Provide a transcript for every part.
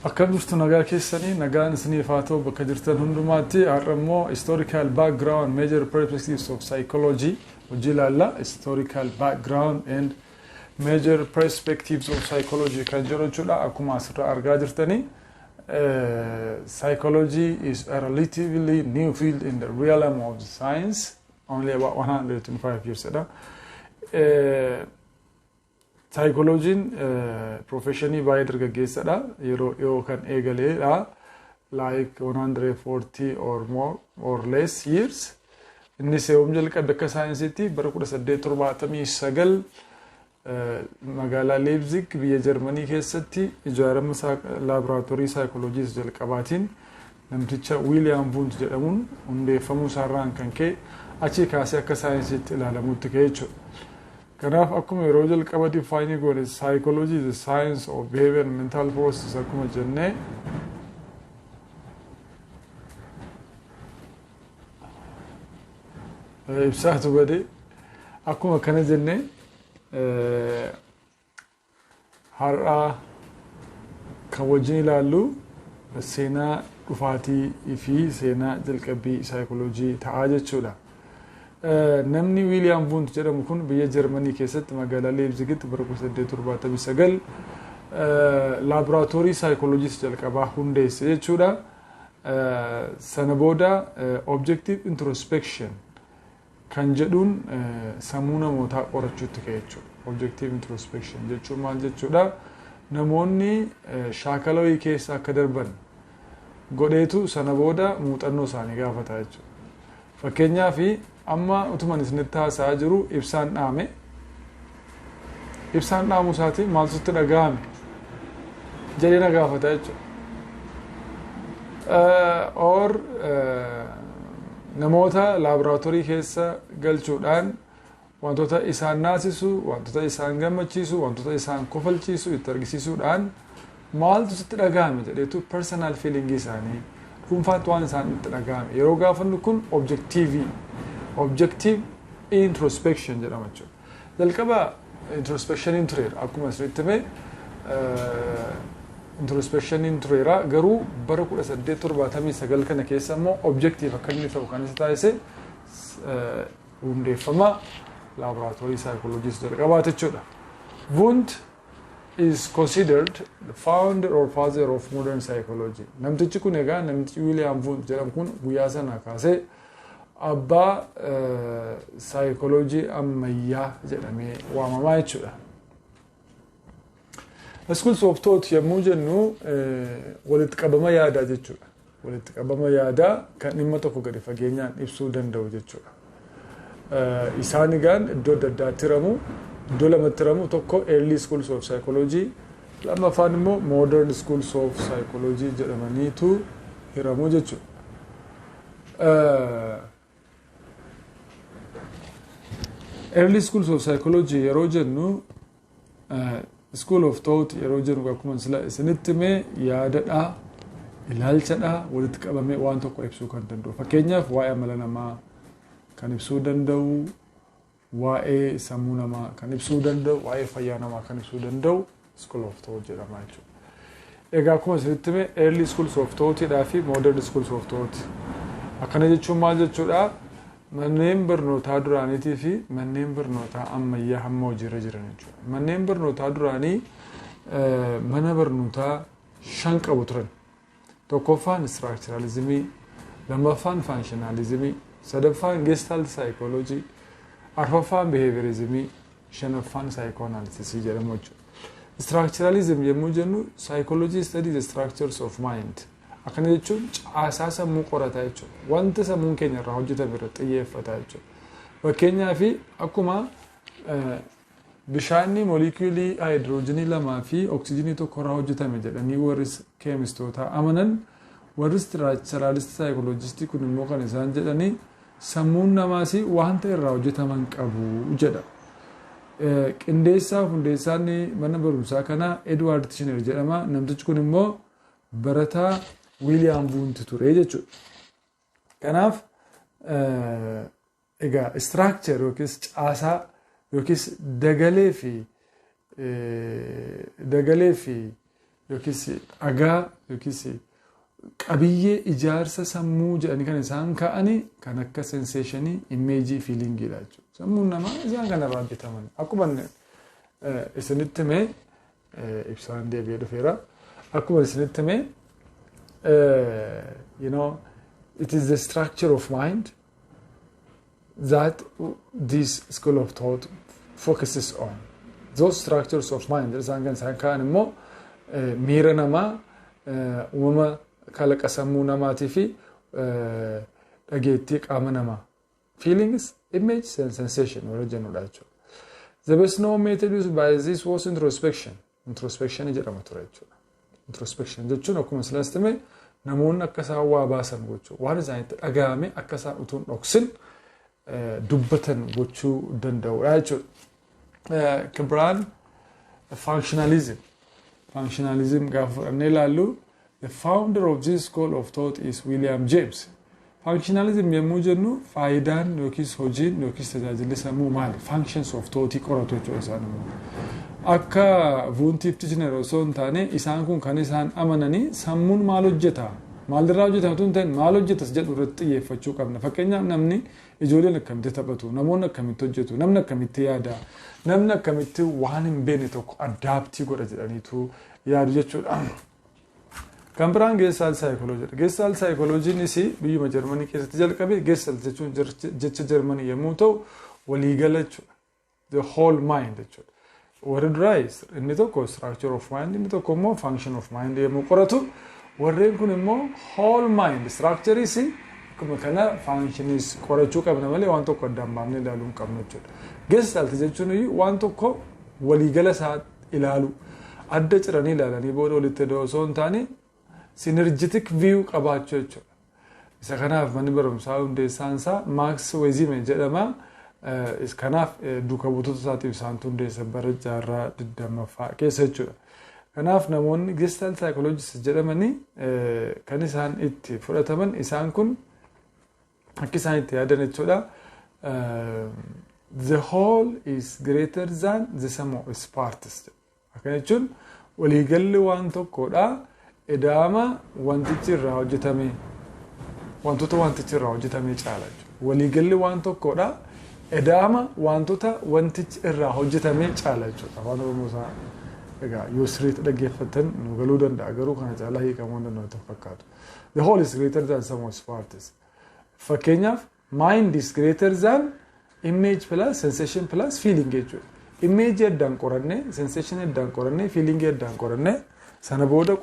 Akkam jirtu? Nagaa keessanii? Nagaan isiniif haa ta'u bakka jirtan hundumaatti. Har'a immoo historical background, major perspectives of psychology hojii ilaalla. Historical background and major perspectives of psychology kan jedhu jechuudha. Akkuma asirraa argaa jirtanii, psychology is a relatively new field in the realm of science, only about 125 years dha. Saayikolojiin professionii baay'ee dargaggeessadha. Yeroo dhiyoo kan eegaleedha. Like 140 or more or less years. Innis yoom jalqabe? Akka saayinsiitti bara 1879 magaalaa Leipzig, biyya Jarmanii keessatti ijaarama laaboraatoorii saayikoloojii jalqabaatiin namticha Wiiliyaam Wundt jedhamuun hundeeffamuu isaarraan kan ka'e achii kaasee akka saayinsiitti ilaalamuutti ka'e jechuudha. Kanaaf akkuma yeroo jalqaba define goone, psychology is the science of behavior and mental process akkuma jennee, ibsaatu bade, akkuma kana jennee, har'a kan wajjin ilaallu seenaa dhufaatii fi seenaa jalqabbii saayikoloojii ta'aa jechuudha. Namni Wiiliyaam Wundt jedhamu kun biyya Jarmanii keessatti magaalaa Leipzigitti bara 1879 laaboraatoorii saayikoloojii jalqabaa hundeesse jechuudha. Sana booda objective introspection kan jedhuun sammuu namootaa qorachuutti ka'e jechuudha. Objective introspection jechuun maal jechuudha? Namoonni shaakala wayii keessa akka darban godheetu sana booda muuxannoo isaanii gaafata jechuudha. Fakkeenyaaf, amma utuman isinitti haasa'aa jiru ibsaan dhaame. Ibsaan dhaamuu isaatiin maaltu sitti dhaga'ame jedhee na gaafata jechuudha. Or namoota laaboraatoorii keessa galchuudhaan wantoota isaan naasisu, wantoota isaan gammachiisu, wantoota isaan kofalchiisu itti argisiisuudhaan maaltu sitti dhaga'ame jedheetu personal feeling isaanii, dhuunfaatti waan isaan itti dhaga'ame yeroo gaafannu, kun objective introspection jedhama jechuudha. Jalqaba introspectioniin tureera, akkuma isinitti hime introspectioniin tureera, garuu bara 1879 kana keessa immoo objective akka inni ta'u kan isa taasise hundeeffama laaboraatoorii saayikoloojii jalqabaati jechuudha. Wundt is considered the founder or father of modern psychology. Namtichi kun egaa, namtichi William Wundt jedhamu kun, guyyaa sana kaasee abbaa saayikoloojii ammayyaa jedhamee waamamaa jechuudha. Schools of thought yommuu jennu walitti qabama yaadaa jechuudha. Walitti qabama yaadaa kan dhimma tokko gadi fageenyaan ibsuu danda'u jechuudha. Isaan egaan iddoo adda addaatti hiramu. Iddoo lamatti hiramu: tokko early schools of psychology, lammaffaan immoo modern schools of psychology jedhamaniitu hiramu jechuudha. Early schools of psychology yeroo jennu, school of thought yeroo jennu, akkuma sila isinitti hime, yaadadha, ilaalchadha walitti qabamee waan tokko ibsuu kan danda'u. Fakkeenyaaf, waa'ee amala namaa kan ibsuu danda'u, waa'ee sammuu namaa kan ibsuu danda'u, waa'ee fayyaa namaa kan ibsuu danda'u school of thought jedhama jechuudha. Egaa akkuma isinitti hime, early schools of thoughtidhaa fi modern schools of thought. Akkana jechuun maal jechuudha? Manneen barnootaa duraaniitii fi manneen barnootaa ammayyaa hamma hojiirra jiran jechuudha. Manneen barnootaa duraanii mana barnootaa shan qabu turan. Tokkoffaan structuralismii, lammaffaan functionalismii, sadaffaan gestalt psychology, arfaffaan behaviorismii, shanaffaan psychoanalysisii jedhamu jechuudha. Structuralism yommuu jennu, psychology studies the structures of mind. Akkana jechuun caasaa sammuu qorata jechuudha. Wanta sammuun keenya irraa hojjetame irratti xiyyeeffata jechuudha. Fakkeenyaaf, akkuma bishaanni moolikuulii haayidroojinii lamaa fi oksijiinii tokko irraa hojjetame jedhanii warri keemistootaa amanan, warri structuralist saayikoloojistii kun immoo kan isaan jedhanii sammuun namaas wanta irraa hojjetaman qabu jedha. Qindeessaa hundeessaan mana barumsaa kanaa Edward Titchener jedhama. Namtichi kun immoo barataa Wiiliyaam Wundt ture jechuudha. Kanaaf egaa structure yookiis caasaa yookiis dagalee fi yookiis dhagaa yookiis qabiyyee ijaarsa sammuu jedhanii kan isaan ka'anii kan akka sensationii, imageii, feelingiidha jechuudha. Sammuun namaa isaan kanarraa hojjetaman. Akkuma isinitti himee, ibsaan deebi'ee dhufeera. Akkuma isinitti himee, it is the structure of mind that this school of thought focuses on. Those structures of mind isaan kan isaan ka'an immoo miira namaa, uumama kalaqa sammuu namaatii fi dhageettii qaama namaa. Feelings, image and sensation warra jennudha jechuudha. The best known method used by this was introspection. Introspection jedhama ture jechuudha. Introspection jechuun akkuma silaas hime namoonni akka isaan waa baasan gochuu, waan isaanitti dhagahame akka isaan utuu hin dhoksin dubbatan gochuu danda'udha jechuudha. Kan biraan functionalism. Functionalism gaafa fudhannee ilaallu, the founder of this school of thought is William James. Functionalism yommuu jennu faayidaan yookiis hojiin yookiis tajaajilli sammuu maali? Functions of thought qoratu jechuudha isaan immoo. Akka Wundtiif Titchener osoo hin taane, isaan kun kan isaan amananii sammuun maal hojjeta? Maalirraa hojjeta otoo hin ta'in maal hojjetas jedhu irratti xiyyeeffachuu qabna. Fakkeenyaaf, namni, ijoolleen akkamitti taphatu, namoonni akkamitti hojjetu, namni akkamitti yaada, namni akkamitti waan hin beekne tokko adapt godha jedhaniitu yaadu jechuudha. Kan biraan Gestalt saayikolojiidha. Gestalt saayikolojiinis biyyuma Jarmanii keessatti jalqabe. Gestalt jechuun jecha Jarmanii yommuu ta'u, waliigala jechuudha. The whole mind jechuudha. Warri duraa inni tokko structure of mind, inni tokko immoo function of mind yommuu qoratu, warreen kun immoo whole mind structureis akkuma kana functionis qorachuu qabna malee waan tokko addaan baafnee ilaaluu hin qabnu jechuudha. Gestalt jechuun waan tokko waliigala isaa ilaalu, adda ciranii ilaalanii booda walitti osoo hin taane synergetic view qabaachuu jechuudha. Isa kanaaf manni barumsaa hundeessaan isaa Max Wertheimer jedhama. Kanaaf duuka buutota isaatiif isaantu hundeessa bara jaarraa 20ffaa keessa jechuudha. Kanaaf namoonni Gestalt psychologists jedhamanii kan isaan itti fudhataman, isaan kun akka isaan itti yaadan jechuudha. The whole is greater than the sum of its parts. Akkana jechuun waliigalli waan tokkodha. Ida'ama wantichi irraa hojjetame, wantoota wantichi irraa hojjetame caala jechuudha. Waliigalli waan tokkodha. Ida'ama wantoota wantichi irraa hojjetame caala jechuudha. Afaan Oromoo isaa egaa yoo sirriitti dhaggeeffattan nu galuu danda'a, garuu kana caalaa hiikamuu hin danda'u fakkaatu. The whole is greater than sum of its parts. Fakkeenyaaf, mind is greater than image plus sensation plus feeling jechuudha. Image addaan qorannee, sensation addaan qorannee, feeling addaan qorannee, sana booda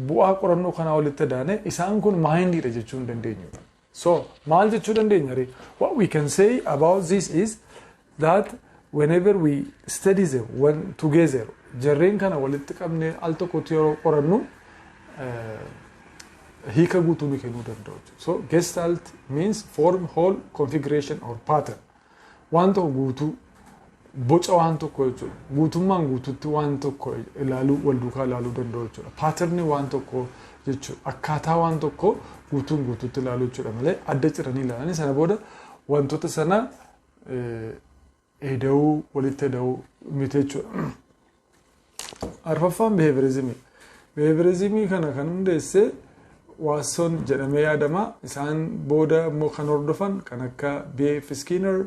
bu'aa qorannoo kanaa walitti daane isaan kun mindiidha jechuu hin dandeenyu. So maal jechuu dandeenya ree? What we can say about this is that whenever we study them one together, jarreen kana walitti qabnee al tokkotti yeroo qorannu, hiika guutuu nu kennuu danda'u. So Gestalt means form, whole, configuration or pattern. Waan tokko guutuu, boca waan tokko jechuudha. Guutummaan guutuutti waan tokko ilaaluu, wal duukaa ilaaluu danda'u jechuudha. Patternii waan tokko jechuudha. Akkaataa waan tokko guutuun guutuutti ilaaluu jechuudha malee adda ciranii ilaalanii sana booda wantoota sana eda'uu, walitti eda'uu miti jechuudha. Arfaffaan behaviorismii. Behaviorismii kana kan hundeesse Watson jedhamee yaadama. Isaan booda immoo kan hordofan kan akka B.F. Skinner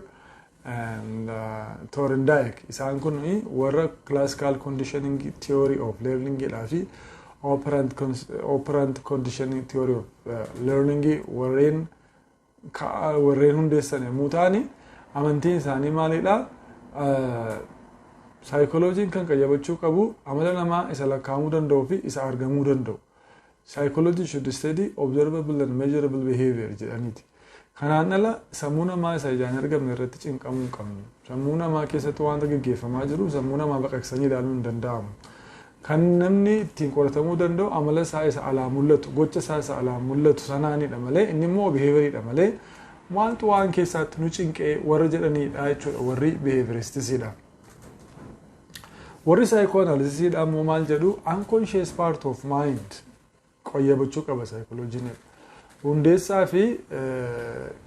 and Thorndike. Isaan kun warra classical conditioning theory of learning dhaa fi operant conditioning theory of learning warreen hundeessan yommuu ta'ani, amantiin isaanii maalidha? Saayikolojiin kan qayyabachuu qabu amala namaa isa lakkaa'amuu danda'uu fi isa argamuu danda'u. Psychology should study observable and measurable behavior jedhaniiti. Kanaan ala sammuu namaa isa ijaan argamne irratti cinqamuu hin qabnu. Sammuu namaa keessatti wanta gaggeeffamaa jiru sammuu namaa baqaqsanii ilaaluun hin danda'amu. Kan namni ittiin qoratamuu danda'u amala isaa isa alaa mul'atu, gocha isaa isa alaa mul'atu sanaanidha malee, inni immoo behavioriidha malee maaltu waan keessaatti nu cinqee warra jedhanidha jechuudha warri behavioristicsiidha. Warri psychoanalysisiidha immoo maal jedhu? Unconscious part of mind qoyyabachuu qaba saayikolojiin. Hundeessaa fi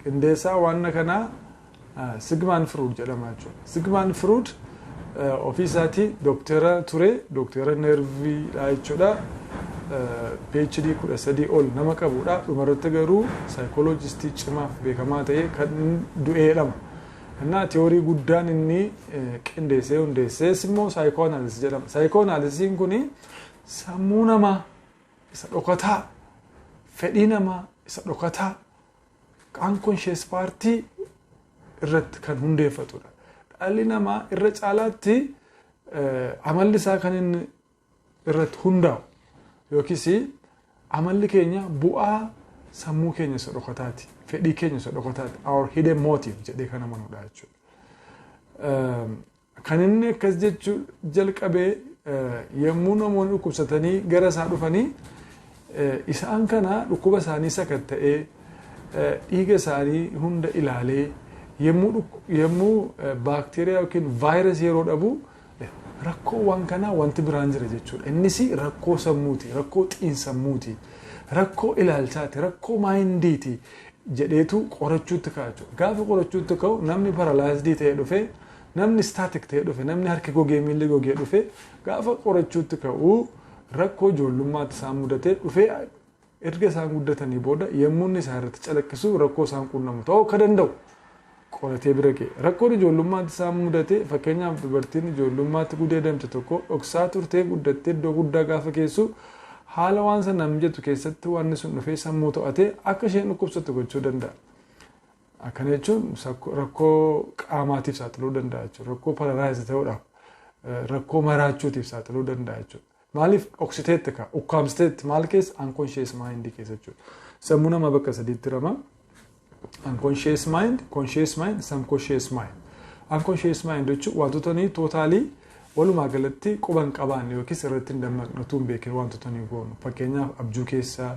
qindeessaa waan kanaa Sigmund Freud jedhama jechuudha. Sigmund Freud Ofii isaatii dooktara ture, dooktara nerviidha jechuudha. PhD 13 ol nama qabudha. Dhumarratti garuu saayikooloojistii cimaaf beekamaa ta'e kan du'eedhama. Innaa tiyoorii guddaan inni qindeessee hundeessees immoo psychoanalysis jedhama. Psychoanalysisiin kuni sammuu namaa isa dhokataa, fedhii namaa isa dhokataa, unconscious partii irratti kan hundeeffatudha. Dhalli namaa irra caalaatti amalli isaa kan inni irratti hundaa'u yookiis amalli keenya bu'aa sammuu keenya isa dhokataati. Fedhii keenya isa dhokataati. Our hidden motive jedhee kan amanudha jechuudha. Kan inni akkas jechuu jalqabee, yommuu namoonni dhukkubsatanii gara isaa dhufanii, isaan kana dhukkuba isaanii sakatta'ee, dhiiga isaanii hunda ilaalee, yommuu baakteeriyaa yookiin vaayirasii yeroo dhabu, rakkoo waan kanaa wanti biraan jira jechuudha. Innis rakkoo sammuuti, rakkoo xiinsammuuti, rakkoo ilaalchaati, rakkoo mindiiti jedheetu qorachuutti ka'a jechuudha. Gaafa qorachuutti ka'u, namni paralyzed ta'ee dhufe, namni static ta'ee dhufe, namni harki gogee, miilli gogee dhufe, gaafa qorachuutti ka'u, rakkoo ijoollummaatti isaan mudatee dhufee, erga isaan guddatanii booda yommuu inni isaan irratti calaqqisu, rakkoo isaan qunnamu ta'uu akka danda'u qoratee bira ga'e. Rakkoon ijoollummaatti isaan mudate, fakkeenyaaf dubartiin ijoollummaatti gudeedamte tokko dhoksaa turtee guddattee iddoo guddaa gaafa keessu, haala waan sana mijatu keessatti wanni sun dhufee sammuu to'atee akka isheen dhukkubsattu gochuu danda'a. Akkana jechuun rakkoo qaamaatiif saaxiluu danda'a jechuudha. Rakkoo paralyze ta'uudhaaf, rakkoo maraachuutiif saaxiluu danda'a jechuudha. Maaliif? Dhoksiteetti ka ukkaamsiteetti. Maal keessa? Unconscious mind keessa jechuudha. Sammuu namaa bakka sadiitti rama. Unconscious mind, conscious mind, subconscious mind. Unconscious mind jechuun wantoota nuyi totally, walumaa galatti quba hin qabaanne yookiis irratti hin dammaqne, utuu hin beekin wantoota nuyi goonu. Fakkeenyaaf, abjuu keessa,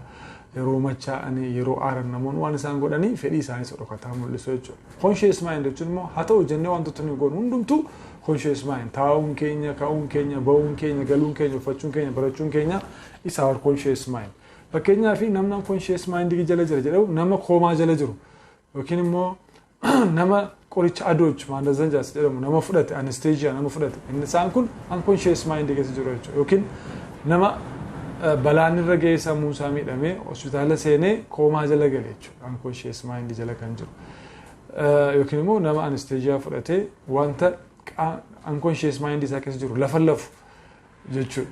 yeroo machaa'anii, yeroo aaran, namoonni waan isaan godhanii fedhii isaanii isa dhokataa mul'isu jechuudha. Conscious mind jechuun immoo haa ta'u jennee wantoota nuyi goonu hundumtuu conscious mind. Taa'uun keenya, ka'uun keenya, ba'uun keenya, galuun keenya, uffachuun keenya, barachuun keenya isa our conscious mind. Fakkeenyaaf, namni unconscious mind jala jira jedhamu nama koomaa jala jiru yookiin immoo nama qoricha adoochu ማደንዘዣ jedhamu nama fudhate, anesthesia nama fudhate, inni isaan kun unconscious mind keessa jiru jechuudha. Yookiin nama balaan irra ga'ee sammuu isaa miidhamee hospitaala seenee koomaa jala gale jechuudha, unconscious mind jala kan jiru. Yookiin immoo nama anesthesia fudhatee wanta unconscious mind isaa keessa jiru lafa lafu jechuudha.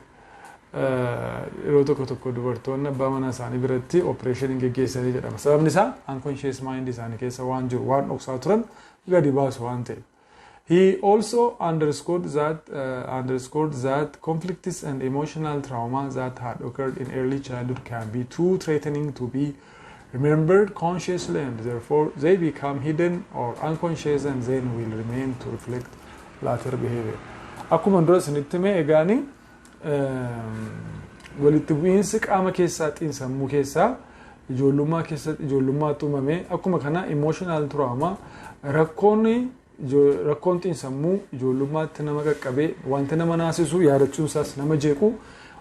Yeroo tokko tokko dubartoonni abbaa manaa isaanii biratti opereeshinii geggeessanii jedhama. Sababni isaa unconscious mind isaanii keessa waan jiru, waan dhoksaa turan gadi baasu waan ta'eef. He also underscored that conflicts and emotional trauma that had occurred in early childhood can be too threatening to be remembered consciously, and therefore they become hidden or unconscious and then will remain to reflect later behavior. Akkuma dura isinitti hime, egaani walitti bu'iinsi qaama keessaa, xiinsammuu keessaa, ijoollummaa keessatti, ijoollummaatti uumame, akkuma kana emotional trauma, rakkoon xiinsammuu ijoollummaatti nama qaqqabee, wanti nama naasisu, yaadachuun isaas nama jeequ,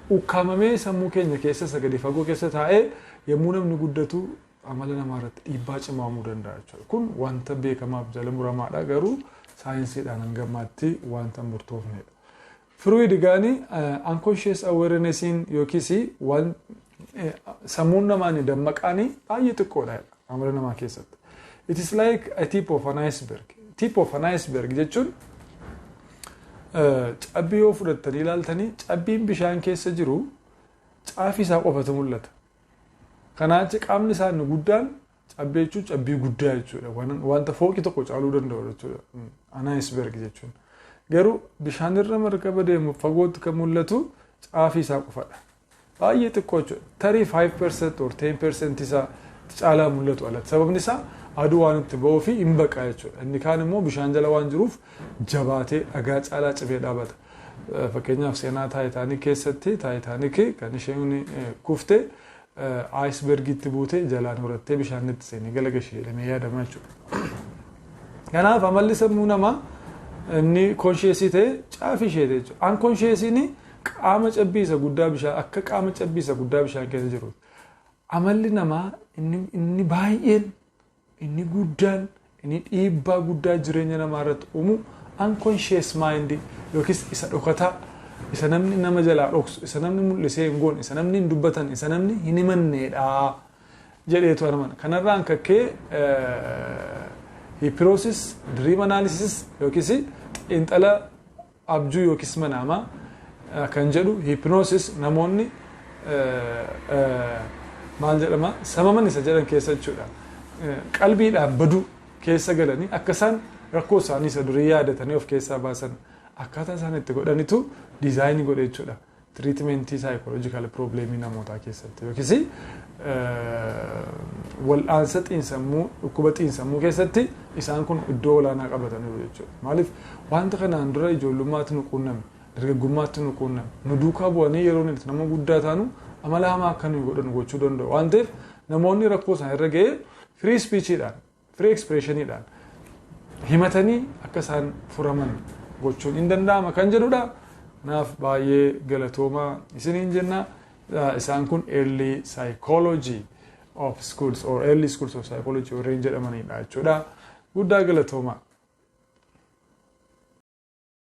ukkaamamee sammuu keenya keessa isa gadi fagoo keessa taa'ee, yommuu namni guddatu amala namaa irratti dhiibbaa cimaa uumuu danda'a jechuudha. Kun wanta beekamaaf jala muramaadha, garuu saayinsiidhaan hanga ammaatti wanta murtoofnedha. Freud gaani unconscious awarenessiin yookiis waan sammuun namaa dammaqaanii baay'ee xiqqoodha amala namaa keessatti. It is like a tip of an iceberg. Tip of an iceberg jechuun, cabbii yoo fudhattanii ilaaltanii, cabbiin bishaan keessa jiru caafii isaa qofatu mul'ata. Kanaachi qaamni isaa inni guddaan, cabbii jechuun cabbii guddaa jechuudha. Wanta fooqii tokko caaluu danda'u jechuudha. An iceberg jechuun. Garuu bishaan irra markaba deemu fagootti kan mul'atu caafii isaa qofadha. Baay'ee xiqqoo jechuudha. Tarii 5% or 10% isaa caalaa mul'atu alatti. Sababni isaa aduu waan itti ba'uu fi hin baqa jechuudha. Inni kaan immoo bishaan jala waan jiruuf jabaatee dhagaa caalaa cimee dhaabata. Fakkeenyaaf, seenaa Taayitaanik keessatti, Taayitaanik kan isheen kufte icebergitti buute, jalaan horattee bishaan itti seenee galagashee jedhamee yaadama jechuudha. Kanaaf amalli sammuu namaa inni conscious ta'e caafii ishee jechuudha. Unconsciousiin qaama cabbii isa guddaa bishaan, akka qaama cabbii isa guddaa bishaan keessa jiru. Amalli namaa inni baay'een, inni guddaan, inni dhiibbaa guddaa jireenya namaa irratti uumu Unconscious mind yookiis isa dhokataa, isa namni nama jalaa dhoksu, isa namni mul'isee hin goone, isa namni hin dubbatan, isa namni hin himanneedha jedheetu amana. Kanarraan kakkee hypnosis, dream analysis yookiis xiinxala abjuu yookiis manaamaa kan jedhu, hypnosis namoonni maal jedhama samaman isa jedhan keessa jechuudha. Qalbiidhaan baduu keessa galanii akka isaan rakkoo isaanii isa durii yaadatanii of keessaa baasan akkaataa isaan itti godhanitu design godhe jechuudha. Treatment psychological problem namootaa keessatti yookiis wal'aansa xiinsammuu, dhukkuba xiinsammuu keessatti isaan kun iddoo olaanaa qabataniiru jechuudha. Maaliif? Wanta kanaan dura ijoollummaatti nu quunname, dargaggummaatti nu quunname, nu duukaa bu'anii yeroo nuti nama guddaa taanu amala hamaa akka nuyi godhan gochuu danda'u. Waan ta'eef namoonni rakkoo isaan irra ga'ee free speechiidhaan, free expressioniidhaan himatanii akka isaan furaman gochuun hin danda'ama kan jedhudha. Kanaaf baay'ee galatoomaa isiniin jenna. Isaan kun early psychology of schools or early schools of psychology warreen jedhamanidha jechuudha. Guddaa galatoomaa.